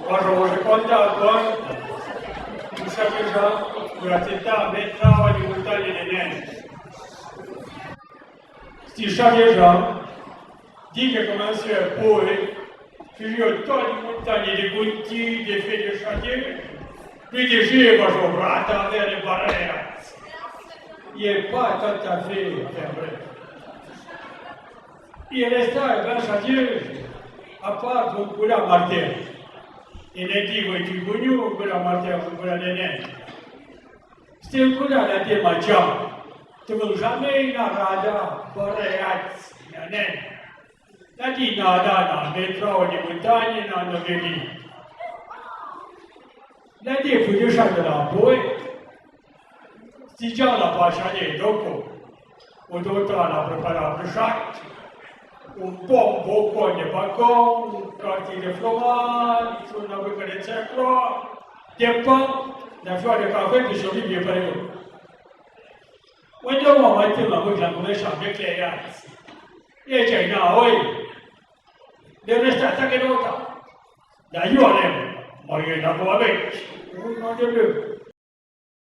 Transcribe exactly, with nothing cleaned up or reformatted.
Bonjour, je conte à toi. Sti chaghejan, pour accepter mettre travail de montagne de neige. Sti chaghejan, di que comme un ciel pourri, que je toi de montagne de Gonti, de fée de chaghe, puis de Jéhovah, je rate avec les barrières. Il est pas tout à fait, enfin, bref. I resta ben chaghe, à part un cura martin. E ne digo e tu bugnu, un cura martin, un cura de nen. Sti un cura de te magia. Tu vun jamais na rada, boreat, na nen. Na di na da na, metro di montagne, na no vedi. Na di fu di chaghe la boe. Sti già la pasciane dopo, o dota la prepara bruciat, un bon bocon de bacon, un quarti de fromaggio, una buca de zerclo, de pan, da fior de cafè, che sono lì per io. Quando ho mai prima voi la conosciamo che è, e c'è na oi, de resta ta che nota. Da io alem, ma io da boa be. Uno de lui.